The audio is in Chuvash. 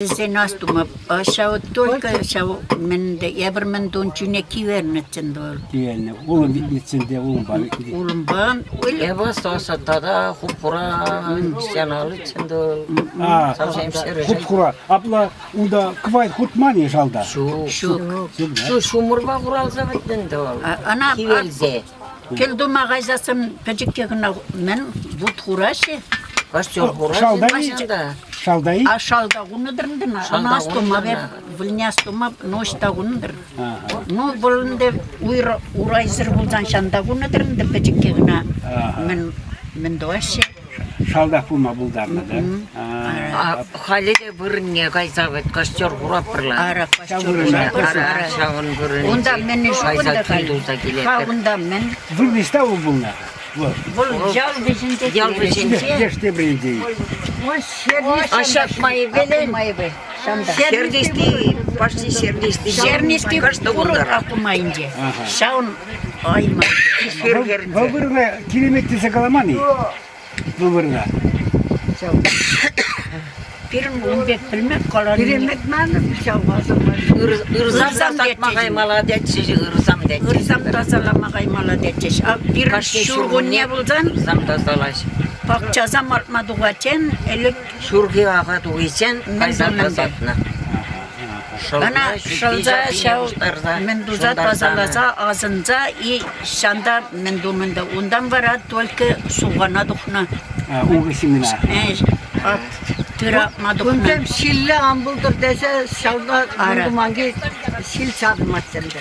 Тесен астума ҫав только ҫав мӗнде эпир мӗн тун чуне кивернӗччӗ вӑл. Кивернӗ. Улӑм витнӗччӗ те улӑмпа витнӗ. Улӑмпа. Эпӗ астуса тата хуп-хура стеналлӑччӗ А, хуп-хура. Апла унта кӑвайт хутман-и шалта? Ҫук. Ҫук. Ҫу ҫумӑрпа хуралса вӗтнӗ ӗнтӗ вӑл. Ӑна Кивелсе. Кӗл тума кайсассӑн пӗчӗкке кӑна мӗн вут хураҫҫӗ. Костер хураҫҫӗ Шалта-и? да. Шалта-и? А шалта хунӑ-тӑр ӗнтӗ. Ӑна астума вӗлне астума, ну ӑҫта хунӑ-тӑр. Ну, вӑл ӗнтӗ урайсӑр пулсан ҫанта хунӑ-тӑр ӗнтӗ пӗчӗкке кӑна. Мӗн, мӗн тӑваҫҫӗ? Шалтах пулма пултарнӑ, да? Халӗ те вырӑнне кайса вӗт костер хуратпӑрла. Ара, костер хуратпӑр. Ара, ҫавӑн вырӑнӗнче. Унта мӗн ҫук кайса унта кил туса килетпӗр. Ха, унта мӗн? Вырӑн ӑҫта вӑл пулнӑ? Вӑл ял вӗҫӗнче. Ял вӗҫӗнче. Леш тепринче. А ҫак майӗпелен Сернисти, почти сернисти. Сернисти пур акумайӗнче. Ҫавӑн аймай. Вӑл вырӑна киремет тесе каламан-и? Вӑл вырӑна. Пирӗн ун пек пӗлме калани. Киремет манӑн ҫав Ырсам тасатма каймалла тетчӗҫ, ырсам тетчӗҫ. Ырсам тасалама каймалла тетчӗҫ. А пирӗн ҫуркунне пулсан ырсам тасалаҫ. Пахчасам артма тухатчен ӗлӗк Ҫурхи ака тухиччен кайса тасатнӑ. Ӑна шӑлса ҫав мӗн туса тасаласа асӑнса и ҫанта мӗн тунӑ та унтан вара только сухана тухнӑ. Угы семена. Тырӑ акма тухнӑ. Кунсем ҫилле ан пултӑр тесе ҫавна туманки ҫил ҫавӑрмасть ӗнтӗ.